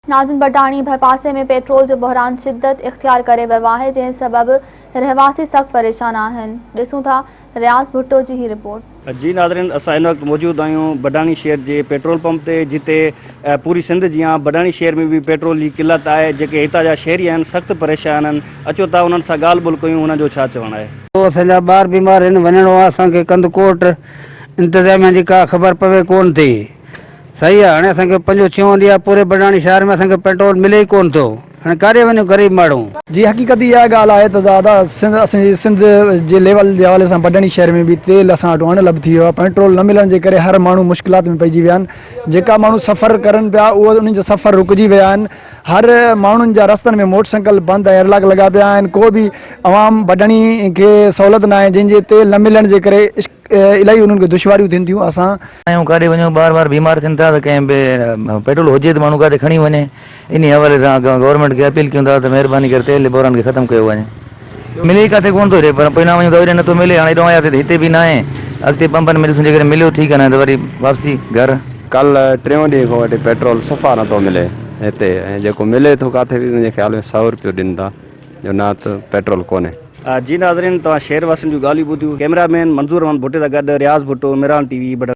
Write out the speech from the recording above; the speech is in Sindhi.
ناظم بٽاڻي ڀرپاسي ۾ پيٽرول جو بحران شدت اختيار ڪري ويو آهي جنهن سبب رهواسي سخت پريشان آهن ڏسون ٿا رياض ڀٽو جي هي رپورٽ. جي ناظرين اسان هن وقت موجود آهيون بڊاڻي شهر جي پيٽرول پمپ تي جتي پوري سنڌ جيان بڊاڻي شهر ۾ به پيٽرول جي قلت آهي جيڪي هتان جا شهري آهن سخت پريشان آهن اچو ته انهن سان ڳالهه ٻولهه ڪيون انهن جو ڇا چوڻ آهي. اسان جا ٻار بيمار آهن وڃڻو آهي اسان کي ڪنڌڪوٽ انتظاميا جي ڪا خبر پوي ڪون ٿي. صحيح آ هاڻي اسان کي پنجون ڇهون ڏينهن آ پوري بڊاڻي شهر ۾ اسان کي پيٽرول ملي ئي ڪون ٿو هاڻي ڪاڏي وڃون غريب ماڻهو. جي حقيقت اها ڳالهه آهي ته دادا سنڌ اسان جي سنڌ جي ليول جي حوالي سان بڊاڻي شهر ۾ به تيل اسان وٽ اڻ لڀ ٿي ويو آهي پيٽرول نه ملڻ جي ڪري هر ماڻهو مشڪلات ۾ پئجي ويا آهن جيڪا ماڻهو سفر ڪرن پيا اهو انهن جا سفر رڪجي ويا آهن هر ماڻهن جا رستن ۾ موٽر سائيڪل بند ۽ ايئرلاڪ لڳا پيا آهن ڪو به عوام بڊاڻي کي سهولت ناهي جنهن جي تيل نه ملڻ جي ڪري الاهي انهن کي دشواريون ٿين ٿيون اسان. آهيون ڪاڏي وڃون ٻار وار بيمار ٿين ٿا ته ڪنهن به پيٽرول هجي ته ماڻهو ڪاڏي کڻي وڃي انهي حوالي سان گورنمينٽ کي اپيل ڪيون ٿا ته مهرباني ڪري تيل جي بحران کي ختم ڪيو وڃي. ملي ئي ڪاٿي ڪونه ٿو هيڏي پر پوئنا وڃون ته هوڏي نٿو ملي هاڻي هيڏو آياسي ته هتي به ناهي اڳتي پمپن ۾ ڏسون جيڪڏهن مليو ٺيڪ آهي نه ته وري واپسي گهر. ڪلهه ٽيون ڏينهن کان وٺي پيٽرول صفا نٿو ملي هتي ۽ جيڪو ملي ٿو ڪاٿي به منهنجي خيال ۾ سئو روپيو ڏين ٿا. جو نه ته پيٽرول ڪونهي. جي ناظرين توهان شهر واسين جون ڳالهيون ٻڌيون ڪئميرا مين منظور احمد ڀٽي سان گڏ رياض ڀٽو مهراڻ ٽي وي بڊ.